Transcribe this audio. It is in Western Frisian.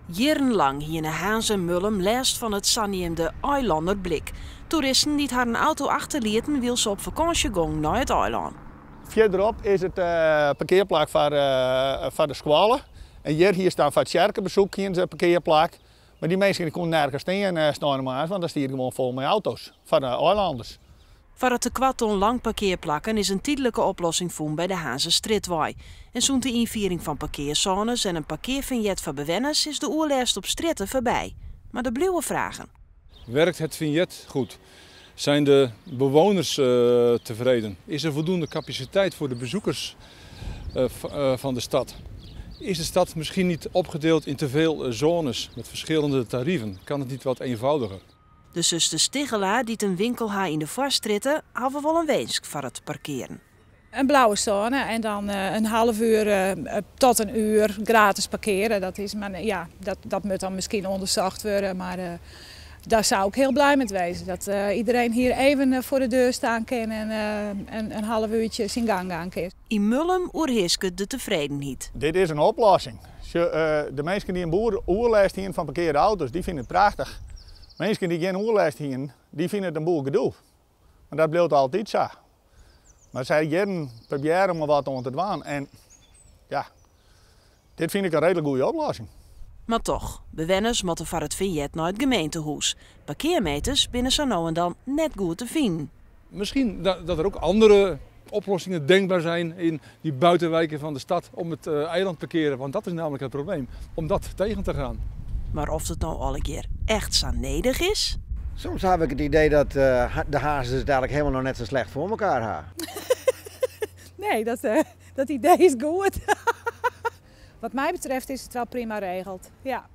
Jierrenlang hiene Harns en Mullum lêst fan it saneamde eilanner blik. Toeristen dy't harren auto achterlieten wylst se op fakânsje gongen nei it eilân. Fierderop is it parkearplak foar de skoalle. En hjir hiest dan foar it tsjerkebesoek hiene se in parkearplak. Mar dy minsken dy koene nergens stean sneintemoarns, want dat stiet gewoan fol mei auto's foar de eilanners. Foar it tekoart oan langparkearplakken is in tydlike oplossing fûn by de Harnzerstrjitwei. En sûnt de ynfiering fan parkearsônes en in parkearfinjet foar bewenners is de oerlêst op strjitte foarby. Mar der bliuwe fragen. Werkt het vignet goed? Zijn de bewoners tevreden? Is er voldoende capaciteit voor de bezoekers van de stad? Is de stad misschien niet opgedeeld in te veel zones met verschillende tarieven? Kan het niet wat eenvoudiger? De susters Tigelaar, dy't in winkel ha yn de Foarstrjitte, hawwe wol in winsk foar it parkearen. In blauwe zone en dan in half uur tot in uur gratis parkearen. Dat, is, mar ja, dat moat dan miskien ûndersocht wurde, mar dêr soe ik hiel bliid mei wêze. Dat iedereen hjir even foar de doar stean kin en in half uurtsje syn gang gean kin. Yn Mullum oerhearsket de tefredenheid. Dit is in oplossing. De minsken dy't in boel oerlêst hiene fan parkearde auto's, dy fine it prachtich. Minsken dy't gjin oerlêst hiene, dy fine it in boel gedoe. Mar dat bliuwt altyd sa. Mar sy jierren probearje om der wat oan te dwaan en ja, dit fyn ik in reedlik goede oplossing. Mar toch, bewenners moatte foar it finjet nei it gemeentehûs. Parkearmeters binne sa no en dan net goed te finen. Misschien dat er ook andere oplossingen denkbaar zijn in die buitenwijken van de stad om het eiland parkeren, want dat is namelijk het probleem, om dat tegen te gaan. Mar oft it no allegear echt sa nedich is? Soms ha ik it idee dat de Harnzers it eigenlik hielendal noch net sa slecht foar elkoar ha. Nee, dat idee is goed. Wat my betreft is it wol prima regeld. Ja.